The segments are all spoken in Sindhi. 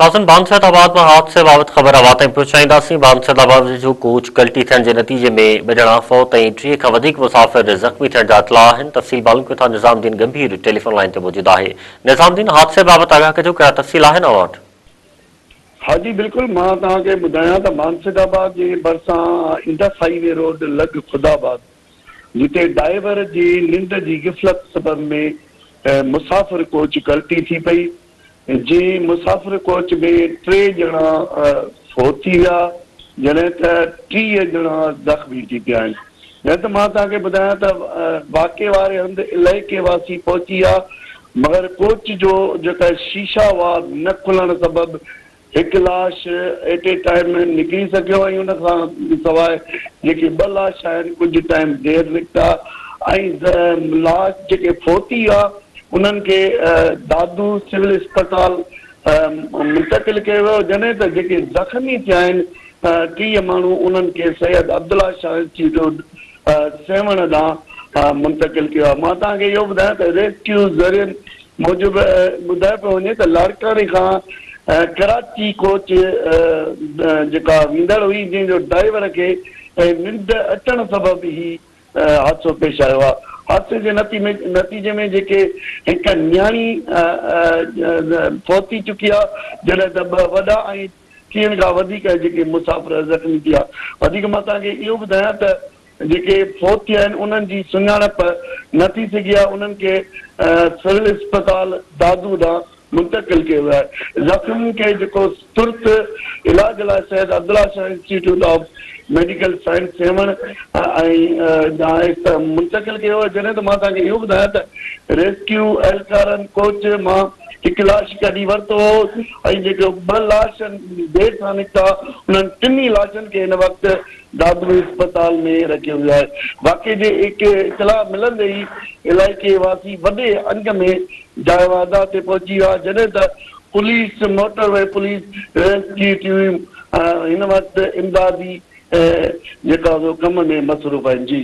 ناظرين بانسيد آباد مان حادثي بابت خبر اوهان تائين پهچائينداسين، بانسيد آباد ويجهو ڪوچ ڪلٽي ٿيڻ جي نتيجي ۾ ٻه ڄڻا فوت ۽ 30 کان وڌيڪ مسافر زخمي ٿيڻ جا اطلاع آهن، تفصيل معلوم ڪيون ٿا نظام الدين ڳنڀير ٽيليفون لائين تي موجود آهي، نظام الدين حادثي بابت آگاهه ڪجو ڪهڙا تفصيل آهن اوهان وٽ؟ ها جي بلڪل مان توهان کي ٻڌايان ته بانسيد آباد جي ڀرسان انڊس هائي وي روڊ لڳ خدا آباد جتي ڊائيور جي ننڊ جي غفلت سبب ۾ مسافر ڪوچ ڪلٽي ٿي پئي جنهن مسافر ڪوچ ۾ ٽي ڄڻا فوت ٿي ويا جڏهن ته 30 ڄڻا زخمي ٿي پيا آهن. جڏهن ته مان توهان کي ٻڌايان ته واقعي واري هنڌ علائقي واسي پهچي ويا مگر ڪوچ جو جيڪا شيشا هئا نه کلڻ سبب هڪ لاش ايٽ اي ٽائيم نڪري سگهيو ۽ ان کان سواء جيڪي ٻه لاش آهن ڪجهه ٽائيم دير نڪتا ۽ لاش جيڪي فوت ٿي ويا انهن کي دادو سول اسپتال منتقل ڪيو ويو جڏهن ته جيڪي زخمي ٿيا آهن 30 ماڻهو انهن کي سيد عبدالله شاهه انسٽيٽيوٽ سيوهڻ ڏانهن منتقل ڪيو آهي مان توهان کي اهو ٻڌايان ته ريسڪيو ذريعن موجب ٻڌايو پيو وڃي ته لاڙڪاڻي کان ڪراچي ڪوچ جيڪا ويندڙ هئي جنهن جو ڊرائيور کي ننڊ اچڻ سبب هي حادثو پيش آيو آهي. حادثي جي نتيجي ۾ جيڪي هڪ نياڻي فوت ٿي چڪي آهي جڏهن ته ٻه وڏا ۽ ٽيهن کان وڌيڪ جيڪي مسافر زخمي ٿي ويا. وڌيڪ مان توهان کي اهو ٻڌايان ته جيڪي فوت ٿيا آهن انهن جي سڃاڻپ نه ٿي سگهي آهي انهن کي سول اسپتال دادو ڏانهن منتقل ڪيو ويو آهي. زخمين کي جيڪو ترت علاج لاء Syed Abdullah Shah institute of medical science Sehwan ۽ ڏانهن منتقل ڪيو ويو جڏهن ته مان توهان کي اهو ٻڌايان ته ريسڪيو اهلڪارن ڪوچ مان هڪ لاش ڪڍي ورتو هو ۽ جيڪي ٻه لاش دير سان نڪتا انهن ٽنهي لاشن کي هن وقت دادو اسپتال ۾ رکيو ويو آهي. واقعي جي اطلاع ملندي ئي علائقي واسي وڏي انگ ۾ جاء واردات تي پهچي ويا جڏهن ته police, motorway police, rescue team هن وقت امدادي جيڪا سو ڪم ۾ مصروف آهن. جي.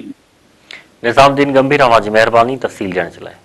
نظام الدين ڳنڀير اوهان جي مهرباني تفصيل ڏيڻ جي لاء.